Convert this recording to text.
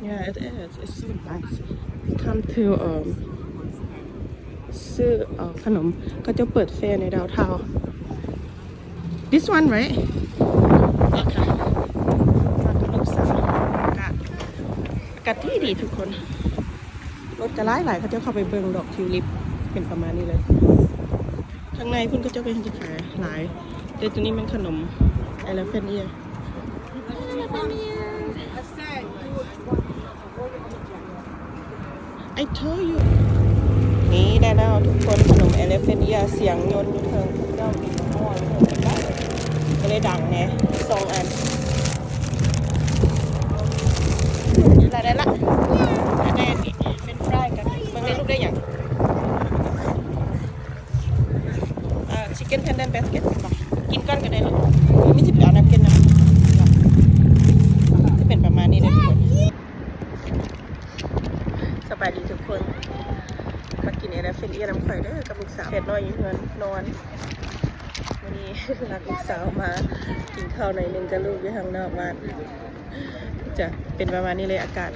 Yeah, it is. It's so nice. Come to, um, ຊື້ ເອີ ຂະໜົມ. ເຂົາເຈົ້າເປີດແຟໃນ downtown. This one, right? ໂອເຄ ມາກັບລູກສາວ. ອາກາດ ອາກາດດີດີທຸກຄົນ. ລົດກໍຫຼາຍໆ. ເຂົາເຈົ້າເຂົ້າໄປເບິ່ງດອກທິວລິບ. ເປັນປະມານນີ້ເລີຍ. ທາງໃນພຸ້ນເຂົາເຈົ້າກໍຍັງຈະຂາຍຫຼາຍ, ແຕ່ຕົວນີ້ແມ່ນຂະໜົມ Elephant Ear. I told you. ນີ້ໄດ້ແລ້ວທຸກຄົນ, ຂະໜົມ Elephant Ear ສຽງຍົນຢູ່ເທິງ. ເຈົ້າກິນໝໍ້ຢູ່ເທິງ ກໍເລີຍດັງແດ່ ສອງອັນ. ລະໄດ້ລະ ໄດ້ອັນນີ້ French fry ກັນ. ເບິ່ງໃນລູກໄດ້ຫຍັງ? ເອີ chicken tender biscuit ເຫັນບໍ່? ກິນກ່ອນກໍໄດ້ລູກ. ມີຊິໄປເອົາ napkin ນຳ. ຈະເປັນປະມານນີ້ເດີທຸກຄົນ. ສະບາຍດີທຸກຄົນ, ມາກິນ Elephant Ear ນຳຂ້ອຍເດີ ກັບລູກສາວ. ເຂດນ້ອຍຢູ່ເຮືອນນອນ. ມື້ນີ້ລັກລູກສາວມາກິນເຂົ້າໜ້ອຍໜຶ່ງກັບລູກຢູ່ທາງນອກບ້ານ. ຈະເປັນປະມານນີ້ເລີຍອາກາດ.